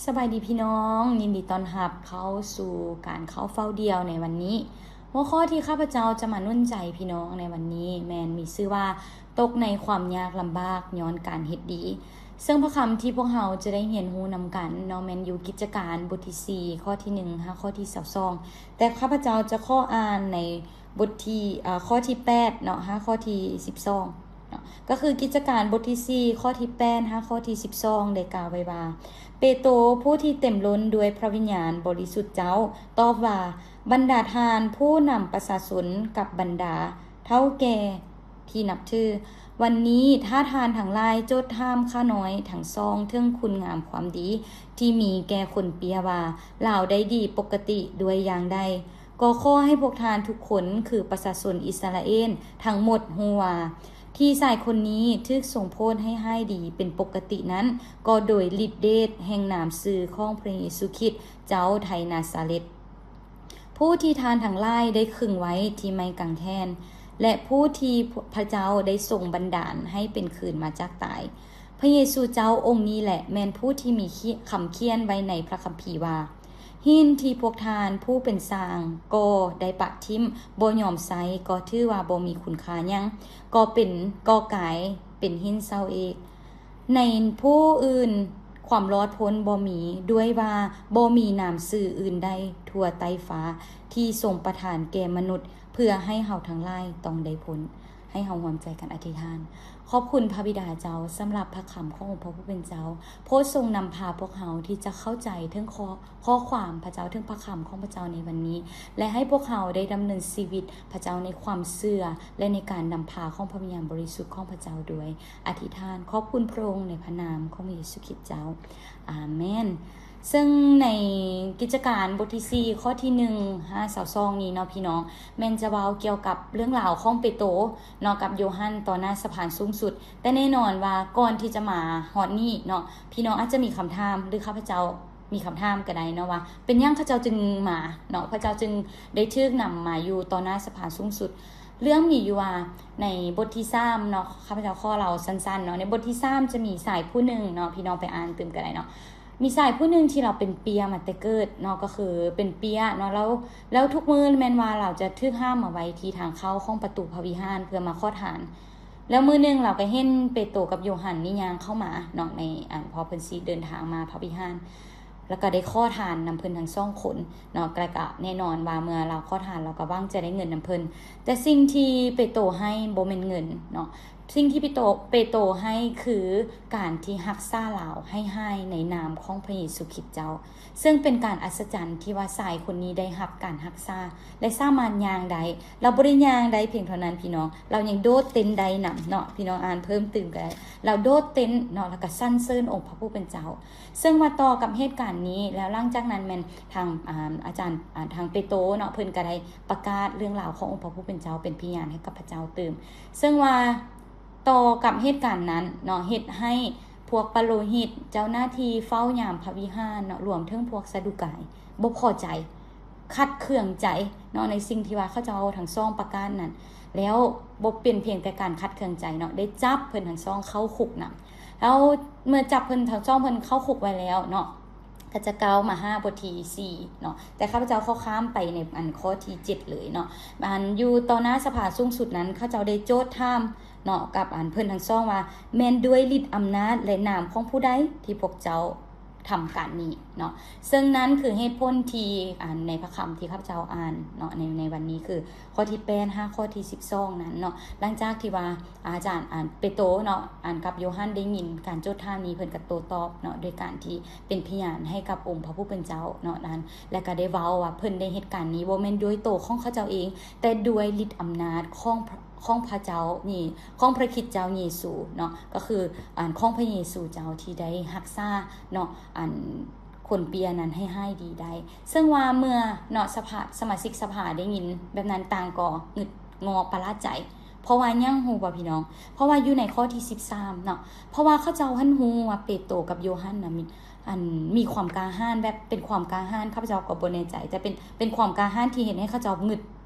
ສະບາຍດີພີ່ນ້ອງ, ຍິນດີຕ້ອນຮັບເຂົ້າສູ່ການເຂົ້າເຝົ້າດ່ຽວໃນວັນນີ້. ຫົວຂໍ້ທີ່ຂ້າພະເຈົ້າຈະມາໜູນໃຈພີ່ນ້ອງໃນວັນນີ້ ແມ່ນມີຊື່ວ່າ ຕົກໃນຄວາມຍາກລຳບາກຍ້ອນການເຮັດດີ. ເຊິ່ງພະຄຳທີ່ພວກເຮົາຈະໄດ້ຮຽນຮູ້ນຳກັນເນາະ ແມ່ນຢູ່ກິດຈະການບົດທີສີ່ ຂໍ້ທີໜຶ່ງ ຫາຂໍ້ທີຊາວສອງ. ແຕ່ຂ້າພະເຈົ້າຈະຂໍອ່ານໃນບົດທີ ເອີ ຂໍ້ທີແປດເນາະ ຫາຂໍ້ທີສິບສອງເນາະ. ກໍຄືກິດຈະການບົດທີສີ່ ຂໍ້ທີແປດ ຫາຂໍ້ທີສິບສອງ ໄດ້ກ່າວໄວ້ວ່າ ເປໂຕຜູ້ທີ່ເຕັມລົ້ນດ້ວຍພະວິນຍານບໍລິສຸດເຈົ້າ ຕອບວ່າ, ບັນດາທ່ານຜູ້ນຳປະຊາຊົນກັບບັນດາເຖົ້າແກ່ທີ່ນັບຖື, ວັນນີ້ຖ້າທ່ານທັງຫຼາຍໂຈດຖາມຂ້ານ້ອຍທັງສອງເຖິງຄຸນງາມຄວາມດີທີ່ມີແກ່ຄົນເປຍວ່າ ລາວໄດ້ດີປົກກະຕິດ້ວຍຢ່າງໃດ, ກໍຂໍໃຫ້ພວກທ່ານທຸກຄົນ ຄືປະຊາຊົນອິດສະຣາເອນທັງໝົດຮູ້ວ່າ ທີ່ຊາຍຄົນນີ້ຖືກຊົງໂພດໃຫ້ຮ້າຍດີເປັນປົກກະຕິນັ້ນ ກໍໂດຍລິດເດດແຫ່ງນາມຊື່ຂອງພະເຢຊູຄຣິດ ເຈົ້າໄທນາຊາເລັດ, ຜູ້ທີ່ທ່ານທັງຫຼາຍໄດ້ຄຶງໄວ້ທີ່ໄມ້ກາງແຂນ ແລະ ຜູ້ທີ່ພະເຈົ້າໄດ້ຊົງບັນດານໃຫ້ເປັນຄືນມາຈາກຕາຍ. ພະເຢຊູເຈົ້າອົງນີ້ແຫຼະແມ່ນຜູ້ທີ່ມີຄ- ຄຳຂຽນໄວ້ໃນພະຄຳພີວ່າ, ຫີນທີ່ພວກທ່ານຜູ້ເປັນຊ່າງກໍ່ໄດ້ປະຖິ້ມ ບໍ່ຍອມໃຊ້ ກໍຖືວ່າບໍ່ມີຄຸນຄ່າຫຍັງ, ກໍເປັນ ກໍກາຍເປັນຫີນເສົາເອກ. ໃນຜູ້ອື່ນຄວາມລອດພົ້ນບໍ່ມີ, ດ້ວຍວ່າບໍ່ມີນາມຊື່ອື່ນໃດທົ່ວໃຕ້ຟ້າທີ່ຊົງປະທານແກ່ມະນຸດ ເພື່ອໃຫ້ເຮົາທັງຫຼາຍຕ້ອງໄດ້ພົ້ນ. ໃຫ້ເຮົາຮ່ວມໃຈກັນອະທິຖານ. ຂອບຄຸນພະບິດາເຈົ້າ ສຳລັບພະຄຳຂອງອົງພະຜູ້ເປັນເຈົ້າ. ໂປດຊົງນຳພາພວກເຮົາທີ່ຈະເຂົ້າໃຈເຖິງຂໍ້ ຂໍ້ຄວາມພະເຈົ້າ, ເຖິງພະຄຳຂອງພະເຈົ້າໃນວັນນີ້ ແລະ ໃຫ້ພວກເຮົາໄດ້ດຳເນີນຊີວິດພະເຈົ້າໃນຄວາມເຊື່ອ ແລະ ໃນການນຳພາຂອງພະວິນຍານບໍລິສຸດຂອງພະເຈົ້າດ້ວຍ. ອະທິຖານຂອບຄຸນພະອົງໃນພະນາມຂອງເຢຊູຄຣິດເຈົ້າ. ອາເມນ. ເຊິ່ງໃນກິດຈະການບົດທີສີ່ ຂໍ້ທີໜຶ່ງຫາຊາວສອງນີ້ເນາະ ພີ່ນ້ອງ, ແມ່ນຈະເວົ້າກ່ຽວກັບເລື່ອງລາວຂອງເປໂຕເນາະ ກັບໂຢຮັນຕໍ່ໜ້າສະພາສູງສຸດ. ແຕ່ແນ່ນອນວ່າກ່ອນທີ່ຈະມາຮອດນີ້ເນາະ ພີ່ນ້ອງອາດຈະມີຄຳຖາມ ຫຼື ຂ້າພະເຈົ້າມີຄຳຖາມກໍໄດ້ເນາະວ່າ ເປັນຫຍັງເຂົາເຈົ້າຈຶ່ງມາເນາະ, ເຂົາເຈົ້າຈຶ່ງໄດ້ຖືກນຳມາຢູ່ຕໍ່ໜ້າສະພາສູງສຸດ? ເລື່ອງມີຢູ່ວ່າໃນບົດທີສາມເນາະ, ຂ້າພະເຈົ້າຂໍເລົ່າສັ້ນໆເນາະ, ໃນບົດທີສາມຈະມີຊາຍຜູ້ໜຶ່ງເນາະ, ພີ່ນ້ອງໄປອ່ານຕື່ມກໍໄດ້ເນາະ. ມີຊາຍຜູ້ໜຶ່ງທີ່ລາວເປັນເປຍມາແຕ່ເກີດເນາະ, ກໍຄືເປັນເປຍເນາະ, ແລ້ວ ແລ້ວທຸກມື້ແມ່ນວ່າລາວຈະຖືກຫ້າມມາໄວ້ທີ່ທາງເຂົ້າຂອງປະຕູພະວິຫານເພື່ອມາຂໍທານ. ແລ້ວມື້ໜຶ່ງລາວກໍເຫັນເປໂຕກັບໂຢຮັນນີ້ຍ່າງເຂົ້າມາເນາະ, ໃນ ອັນ ເພາະເພິ່ນຊິເດີນທາງມາພະວິຫານ. ແລ້ວກໍໄດ້ຂໍທານນຳເພິ່ນທັງສອງຄົນເນາະ, ແລ້ວກໍແນ່ນອນວ່າເມື່ອລາວຂໍທານ ລາວກໍຫວັງຈະໄດ້ເງິນນຳເພິ່ນ. ແຕ່ສິ່ງທີ່ເປໂຕໃຫ້ບໍ່ແມ່ນເງິນເນາະ, ສິ່ງທີ່ເປໂຕ ເປໂຕໃຫ້ຄືການທີ່ຮັກສາລາວໃຫ້ຫາຍໃນນາມຂອງພະເຢຊູຄຣິດເຈົ້າ, ເຊິ່ງເປັນການອັດສະຈັນທີ່ວ່າຊາຍຄົນນີ້ໄດ້ຮັບການຮັກສາ ແລະ ສາມາດຍ່າງໄດ້. ລາວບໍ່ໄດ້ຍ່າງໄດ້ພຽງເທົ່ານັ້ນ ພີ່ນ້ອງ, ລາວຍັງໂດດເຕັ້ນໄດ້ນຳເນາະ, ພີ່ນ້ອງອ່ານເພີ່ມຕື່ມກໍໄດ້. ລາວໂດດເຕັ້ນເນາະ, ແລ້ວກໍສັນເສີນອົງພະຜູ້ເປັນເຈົ້າ. ເຊິ່ງວ່າຕໍ່ກັບເຫດການນີ້ແລ້ວ ຫຼັງຈາກນັ້ນແມ່ນທາງ ອາ ອາຈານ ອາ ທາງເປໂຕເນາະ ເພິ່ນກໍໄດ້ປະກາດເລື່ອງລາວຂອງອົງພະຜູ້ເປັນເຈົ້າ ເປັນພະຍານໃຫ້ກັບພະເຈົ້າຕື່ມ. ເຊິ່ງວ່າຕໍ່ກັບເຫດການນັ້ນເນາະ ເຮັດໃຫ້ພວກປະໂລຫິດ ເຈົ້າໜ້າທີ່ເຝົ້າຍາມພະວິຫານເນາະ ລວມເຖິງພວກສະດູກາຍ ບໍ່ພໍໃຈ ຂັດເຄືອງໃຈເນາະ ໃນສິ່ງທີ່ວ່າເຂົາເຈົ້າທັງສອງປະກາດນັ້ນ. ແລ້ວບໍ່ເປັນພຽງແຕ່ການຂັດເຄືອງໃຈເນາະ, ໄດ້ຈັບເພິ່ນທັງສອງເຂົ້າຄຸກນຳ. ແລ້ວເມື່ອຈັບເພິ່ນທັງສອງເພິ່ນເຂົ້າຄຸກໄວ້ແລ້ວເນາະ, ກໍຈະກ່າວມາຫາບົດທີສີ່ເນາະ, ແຕ່ຂ້າພະເຈົ້າຂໍຂ້າມໄປໃນອັນຂໍ້ທີເຈັດເລີຍເນາະ. ອັນຢູ່ຕໍ່ໜ້າສະພາສູງສຸດນັ້ນ ເຂົາເຈົ້າໄດ້ໂຈດຖາມເນາະ ກັບອັນເພິ່ນທັງສອງວ່າ ແມ່ນດ້ວຍລິດອຳນາດ ແລະ ນາມຂອງຜູ້ໃດທີ່ພວກເຈົ້າ ທຳການນີ້ເນາະ. ເຊິ່ງນັ້ນຄືເຫດຜົນທີ່ ອັນ ໃນພະຄຳທີ່ຂ້າພະເຈົ້າອ່ານເນາະ ໃນ ໃນວັນນີ້ ຄືຂໍ້ທີແປດຫາຂໍ້ທີສິບສອງນັ້ນເນາະ. ຫຼັງຈາກທີ່ວ່າອາຈານ ອັນ ເປໂຕເນາະ ອັນ ກັບໂຢຮັນໄດ້ຍິນການໂຈດຖາມນີ້ ເພິ່ນກໍໂຕ້ຕອບເນາະ ໂດຍການທີ່ເປັນພະຍານໃຫ້ກັບອົງພະຜູ້ເປັນເຈົ້າເນາະນັ້ນ ແລະ ກໍໄດ້ເວົ້າວ່າເພິ່ນໄດ້ເຮັດການນີ້ບໍ່ແມ່ນດ້ວຍໂຕຂອງເຂົາເຈົ້າເອງ, ແຕ່ດ້ວຍລິດອຳນາດຂອງ ຂອງພະເຈົ້າເຢ ຂອງພະຄຣິດເຈົ້າເຢຊູເນາະ, ກໍຄື ອັນ ຂອງພະເຢຊູເຈົ້າທີ່ໄດ້ຮັກສາເນາະ ອັນ ຄົນເປຍນັ້ນໃຫ້ຫາຍດີໄດ້. ເຊິ່ງວ່າເມື່ອເນາະ ສະພາ ສະມາຊິກສະພາໄດ້ຍິນແບບນັ້ນ ຕ່າງກໍງຶດງໍປະຫຼາດໃຈ. ເພາະວ່າຫຍັງຮູ້ບໍ່ພີ່ນ້ອງ? ເພາະວ່າຢູ່ໃນຂໍ້ທີສິບສາມເນາະ, ເພາະວ່າເຂົາເຈົ້າຫັ້ນຮູ້ວ່າເປໂຕກັບໂຢຮັນນະມີ ອັນ ມີຄວາມກ້າຫານ ແບບເປັນຄວາມກ້າຫານ ຂ້າພະເຈົ້າກໍບໍ່ແນ່ໃຈ, ແຕ່ເປັນ ເປັນຄວາມກ້າຫານທີ່ເຮັດໃຫ້ເຂົາເຈົ້າງຶດ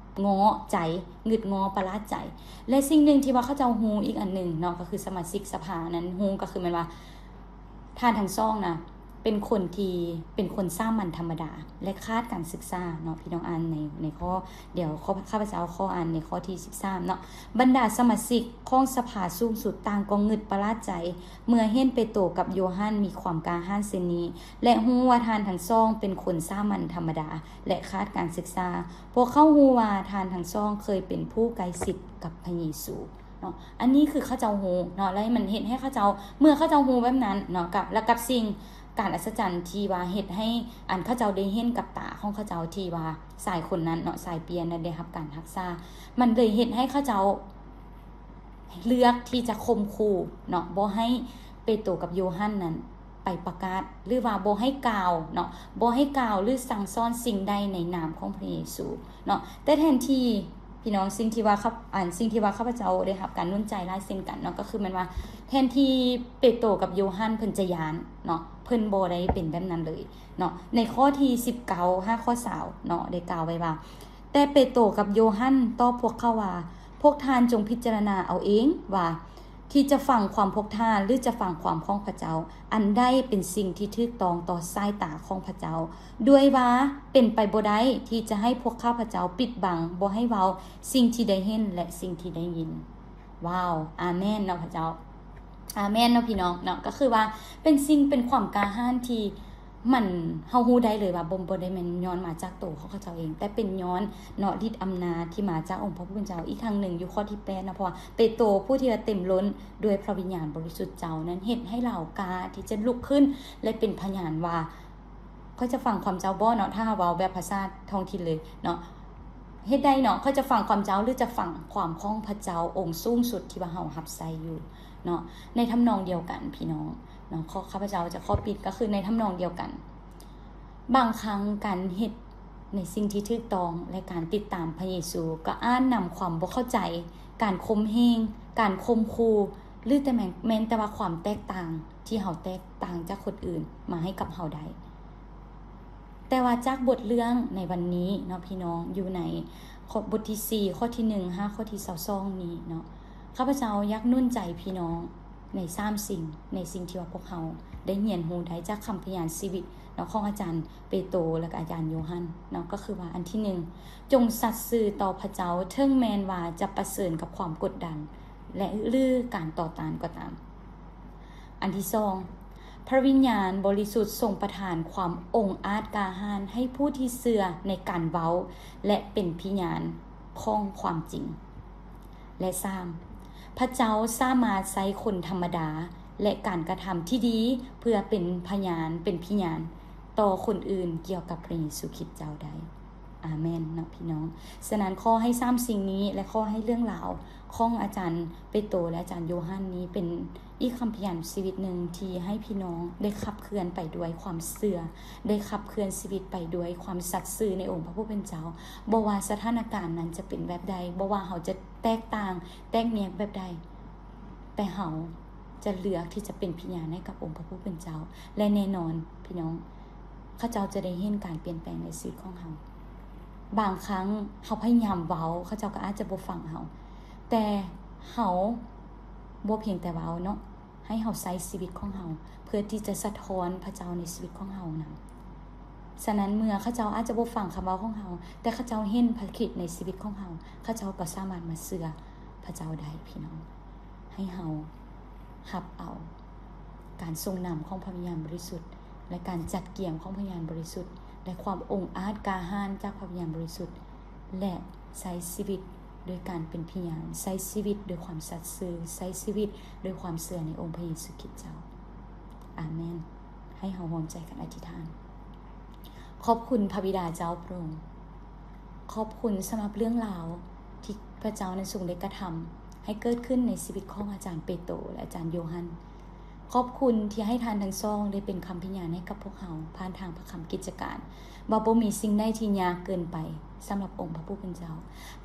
ງໍໃຈ ງຶດງໍປະຫຼາດໃຈ. ແລະ ສິ່ງໜຶ່ງທີ່ວ່າເຂົາເຈົ້າຮູ້ອີກອັນໜຶ່ງເນາະ ກໍຄືສະມາຊິກສະພານັ້ນຮູ້ ກໍຄືແມ່ນວ່າທ່ານທັງສອງນະ ເປັນຄົນທີ່ ເປັນຄົນສາມັນທຳມະດາ ແລະ ຂາດການສຶກສາເນາະ. ພີ່ນ້ອງອ່ານໃນ ໃນຂໍ້ ດຽວຂໍ້ ຂ້າພະເຈົ້າຂໍອ່ານໃນຂໍ້ທີສິບສາມເນາະ. ບັນດາສະມາຊິກຂອງສະພາສູງສຸດຕ່າງກໍງຶດປະຫຼາດໃຈ ເມື່ອເຫັນເປໂຕກັບໂຢຮັນມີຄວາມກ້າຫານເຊັ່ນນີ້ ແລະ ຮູ້ວ່າທ່ານທັງສອງເປັນຄົນສາມັນທຳມະດາ ແລະ ຂາດການສຶກສາ. ພວກເຂົາຮູ້ວ່າທ່ານທັງສອງເຄີຍເປັນຜູ້ໃກ້ຊິດກັບພະເຢຊູເນາະ. ອັນນີ້ຄືເຂົາເຈົ້າຮູ້ເນາະ ແລະ ມັນເຮັດໃຫ້ເຂົາເຈົ້າ ເມື່ອເຂົາເຈົ້າຮູ້ແບບນັ້ນເນາະ ກັບ ແລະ ກັບສິ່ງ ການອັດສະຈັນທີ່ວ່າເຮັດໃຫ້ ອັນ ເຂົາເຈົ້າໄດ້ເຫັນກັບຕາຂອງເຂົາເຈົ້າ ທີ່ວ່າຊາຍຄົນນັ້ນເນາະ ຊາຍປ່ຽນນັ້ນໄດ້ຮັບການຮັກສາ ມັນເລີຍເຮັດໃຫ້ເຂົາເຈົ້າເລືອກທີ່ຈະຂົ່ມຂູ່ເນາະ ບໍ່ໃຫ້ເປໂຕກັບໂຢຮັນນັ້ນໄປປະກາດ ຫຼືວ່າບໍ່ໃຫ້ກ່າວເນາະ ບໍ່ໃຫ້ກ່າວ ຫຼື ສັ່ງສອນສິ່ງໃດໃນນາມຂອງພະເຢຊູເນາະ. ແຕ່ແທນທີ່ ພີ່ນ້ອງ ສິ່ງທີ່ວ່າຂ້າ ອັນ ສິ່ງທີ່ວ່າຂ້າພະເຈົ້າໄດ້ຮັບການໜູນໃຈຫຼາຍເຊັ່ນກັນເນາະ ກໍຄືແມ່ນວ່າ ແທນທີ່ເປໂຕກັບໂຢຮັນເພິ່ນຈະຢ້ານເນາະ ເພິ່ນບໍ່ໄດ້ເປັນແບບນັ້ນເລີຍເນາະ. ໃນຂໍ້ທີສິບເກົ້າ ຫາຂໍ້ຊາວເນາະ ໄດ້ກ່າວໄວ້ວ່າ ແຕ່ເປໂຕກັບໂຢຮັນຕອບພວກເຂົາວ່າ ພວກທ່ານຈົ່ງພິຈາລະນາເອົາເອງວ່າ ທີ່ຈະຟັງຄວາມພວກທ່ານ ຫຼື ຈະຟັງຄວາມຂອງພະເຈົ້າ ອັນໃດເປັນສິ່ງທີ່ຖືກຕ້ອງຕໍ່ສາຍຕາຂອງພະເຈົ້າ ດ້ວຍວ່າເປັນໄປບໍ່ໄດ້ທີ່ຈະໃຫ້ພວກຂ້າພະເຈົ້າປິດບັງ ບໍ່ໃຫ້ເວົ້າສິ່ງທີ່ໄດ້ເຫັນ ແລະ ສິ່ງທີ່ໄດ້ຍິນ. ວ້າວ ອາເມນເນາະພະເຈົ້າ ອາເມນເນາະ ພີ່ນ້ອງເນາະ. ກໍຄືວ່າເປັນສິ່ງ ເປັນຄວາມກ້າຫານທີ່ ມັນ ເຮົາຮູ້ໄດ້ເລີຍວ່າບໍ່ ບໍ່ໄດ້ແມ່ນຍ້ອນມາຈາກໂຕຂອງເຂົາເຈົ້າເອງ ແຕ່ເປັນຍ້ອນເນາະ ລິດອຳນາດທີ່ມາຈາກອົງພະຜູ້ເປັນເຈົ້າ. ອີກຄັ້ງໜຶ່ງ ຢູ່ຂໍ້ທີແປດເນາະ ເພາະວ່າເປໂຕຜູ້ທີ່ວ່າເຕັມລົ້ນດ້ວຍພະວິນຍານບໍລິສຸດເຈົ້ານັ້ນ ເຮັດໃຫ້ລາວກ້າທີ່ຈະລຸກຂຶ້ນ ແລະ ເປັນພະຍານວ່າ ຂ້ອຍຈະຟັງຄວາມເຈົ້າບໍ່ເນາະ ຖ້າເວົ້າແບບພາສາທ້ອງຖິ່ນເລີຍເນາະ ເຮັດໃດເນາະ ຂ້ອຍຈະຟັງຄວາມເຈົ້າ ຫຼື ຈະຟັງຄວາມຂອງພະເຈົ້າອົງສູງສຸດທີ່ວ່າເຮົາຮັບໃຊ້ຢູ່ເນາະ. ໃນທຳນອງດຽວກັນ ພີ່ນ້ອງເນາະ ຂໍ ຂ້າພະເຈົ້າຈະຂໍປິດ ກໍຄືໃນທຳນອງດຽວກັນ ບາງຄັ້ງການເຮັດໃນສິ່ງທີ່ຖືກຕ້ອງ ແລະ ການຕິດຕາມພະເຢຊູ ກໍອາດນຳຄວາມບໍ່ເຂົ້າໃຈ, ການຂົ່ມເຫງ, ການຂົ່ມຂູ່ ຫຼື ແຕ່ແມ່ນ ແມ່ນແຕ່ວ່າຄວາມແຕກຕ່າງທີ່ເຮົາແຕກຕ່າງຈາກຄົນອື່ນມາໃຫ້ກັບເຮົາໄດ້. ແຕ່ວ່າຈາກບົດເລື່ອງໃນວັນນີ້ເນາະ ພີ່ນ້ອງ ຢູ່ໃນຂໍ້ ບົດທີສີ່ ຂໍ້ທີໜຶ່ງ ຫາຂໍ້ທີຊາວສອງນີ້ເນາະ ຂ້າພະເຈົ້າຢາກໜູນໃຈພີ່ນ້ອງໃນສາມສິ່ງ ໃນສິ່ງທີ່ວ່າພວກເຮົາໄດ້ຮຽນຮູ້ໄດ້ຈາກຄຳພະຍານຊີວິດເນາະ ຂອງອາຈານເປໂຕ ແລະ ກະອາຈານໂຢຮັນເນາະ ກໍຄືວ່າ ອັນທີໜຶ່ງ ຈົ່ງສັດຊື່ຕໍ່ພະເຈົ້າ ເຖິງແມ່ນວ່າຈະປະເຊີນກັບຄວາມກົດດັນ ແລະ ຫຼື ການຕໍ່ຕ້ານກໍຕາມ. ອັນທີສອງ ພະວິນຍານບໍລິສຸດຊົງປະທານຄວາມອົງອາດກ້າຫານໃຫ້ຜູ້ທີ່ເຊື່ອໃນການເວົ້າ ແລະ ເປັນພະຍານຂອງຄວາມຈິງ. ແລະ ສາມ ພະເຈົ້າສາມາດໃຊ້ຄົນທຳມະດາ ແລະ ການກະທຳທີ່ດີ ເພື່ອເປັນພະຍານ ເປັນພະຍານຕໍ່ຄົນອື່ນກ່ຽວກັບພະເຢຊູຄຣິດເຈົ້າໄດ້. ອາເມນເນາະ ພີ່ນ້ອງ. ສະນັ້ນ ຂໍໃຫ້ສາມສິ່ງນີ້ ແລະ ຂໍໃຫ້ເລື່ອງລາວຂອງອາຈານເປໂຕ ແລະ ອາຈານໂຢຮັນນີ້ ເປັນອີກຄຳພະຍານຊີວິດໜຶ່ງທີ່ໃຫ້ພີ່ນ້ອງໄດ້ຂັບເຄື່ອນໄປດ້ວຍຄວາມເຊື່ອ, ໄດ້ຂັບເຄື່ອນຊີວິດໄປດ້ວຍຄວາມສັດຊື່ໃນອົງພະຜູ້ເປັນເຈົ້າ. ບໍ່ວ່າສະຖານະການນັ້ນຈະເປັນແບບໃດ, ບໍ່ວ່າເຮົາຈະແຕກຕ່າງ, ແຕກແຍກແບບໃດ, ແຕ່ເຮົາຈະເລືອກທີ່ຈະເປັນພະຍານໃຫ້ກັບອົງພະຜູ້ເປັນເຈົ້າ. ແລະ ແນ່ນອນ ພີ່ນ້ອງ, ເຂົາເຈົ້າຈະໄດ້ເຫັນການປ່ຽນແປງໃນຊີວິດຂອງເຮົາ. ບາງຄັ້ງເຮົາພະຍາຍາມເວົ້າ, ເຂົາເຈົ້າກໍອາດຈະບໍ່ຟັງເຮົາ, ແຕ່ເຮົາບໍ່ພຽງແຕ່ເວົ້າເນາະ, ໃຫ້ເຮົາໃຊ້ຊີວິດຂອງເຮົາ ເພື່ອທີ່ຈະສະທ້ອນພະເຈົ້າໃນຊີວິດຂອງເຮົານຳ. ສະນັ້ນ ເມື່ອເຂົາເຈົ້າອາດຈະບໍ່ຟັງຄຳເວົ້າຂອງເຮົາ, ແຕ່ເຂົາເຈົ້າເຫັນພະຄຣິດໃນຊີວິດຂອງເຮົາ, ເຂົາເຈົ້າກໍສາມາດມາເຊື່ອພະເຈົ້າໄດ້, ພີ່ນ້ອງ. ໃຫ້ເຮົາຮັບເອົາການຊົງນຳຂອງພະວິນຍານບໍລິສຸດ ແລະ ການຈັດກຽມຂອງພະວິນຍານບໍລິສຸດ ແລະ ຄວາມອົງອາດກ້າຫານຈາກພະວິນຍານບໍລິສຸດ ແລະ ໃຊ້ຊີວິດໂດຍການເປັນພະຍານ, ໃຊ້ຊີວິດໂດຍຄວາມສັດຊື່, ໃຊ້ຊີວິດໂດຍຄວາມເຊື່ອໃນອົງພະເຢຊູຄຣິດເຈົ້າ. ອາເມນ. ໃຫ້ເຮົາຮ່ວມໃຈກັນອະທິຖານ. ຂອບຄຸນພະບິດາເຈົ້າພະອົງ. ຂອບຄຸນສຳລັບເລື່ອງລາວທີ່ພະເຈົ້ານັ້ນຊົງໄດ້ກະທຳໃຫ້ເກີດຂຶ້ນໃນຊີວິດຂອງອາຈານເປໂຕ ແລະ ອາຈານໂຢຮັນ. ຂອບຄຸນທີ່ໃຫ້ທ່ານທັງສອງໄດ້ເປັນຄຳພະຍານໃຫ້ກັບພວກເຮົາ ຜ່ານທາງພະຄຳກິດຈະການ ວ່າບໍ່ມີສິ່ງໃດທີ່ຍາກເກີນໄປສຳລັບອົງພະຜູ້ເປັນເຈົ້າ.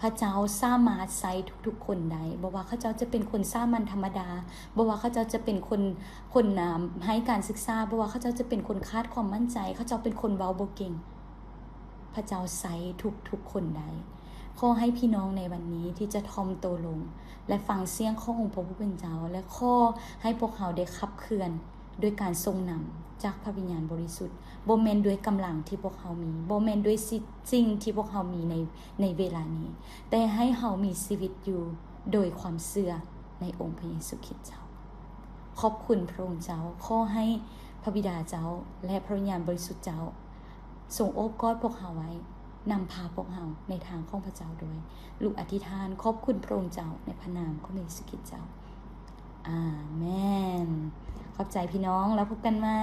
ພະເຈົ້າສາມາດໃຊ້ທຸກໆຄົນໄດ້, ບໍ່ວ່າເຂົາເຈົ້າຈະເປັນຄົນສາມັນທຳມະດາ, ບໍ່ວ່າເຂົາເຈົ້າຈະເປັນຄົນ ຄົນ ອາ ໄຮ້ການສຶກສາ, ບໍ່ວ່າເຂົາເຈົ້າຈະເປັນຄົນຂາດຄວາມໝັ້ນໃຈ, ເຂົາເຈົ້າເປັນຄົນເວົ້າບໍ່ເກັ່ງ, ພະເຈົ້າໃຊ້ທຸກໆຄົນໄດ້. ຂໍໃຫ້ພີ່ນ້ອງໃນວັນນີ້ທີ່ຈະຖ່ອມໂຕລົງ ແລະ ຟັງສຽງຂອງອົງພະຜູ້ເປັນເຈົ້າ, ແລະ ຂໍໃຫ້ພວກເຮົາໄດ້ຂັບເຄື່ອນ ໂດຍການຊົງນຳຈາກພະວິນຍານບໍລິສຸດ, ບໍ່ແມ່ນດ້ວຍກຳລັງທີ່ພວກເຮົາມີ, ບໍ່ແມ່ນດ້ວຍຊິ ສິ່ງທີ່ພວກເຮົາມີໃນ ໃນເວລານີ້, ແຕ່ໃຫ້ເຮົາມີຊີວິດຢູ່ໂດຍຄວາມເຊື່ອໃນອົງພະເຢຊູຄຣິດເຈົ້າ. ຂອບຄຸນພະອົງເຈົ້າ. ຂໍໃຫ້ພະບິດາເຈົ້າ ແລະ ພະວິນຍານບໍລິສຸດເຈົ້າ ຊົງໂອບກອດພວກເຮົາໄວ້, ນຳພາພວກເຮົາໃນທາງຂອງພະເຈົ້າດ້ວຍ. ລູກອະທິຖານຂອບຄຸນພະອົງເຈົ້າໃນພະນາມຂອງເຢຊູຄຣິດເຈົ້າ. ອາເມນ. ຂອບໃຈພີ່ນ້ອງ, ແລ້ວພົບກັນໃໝ່.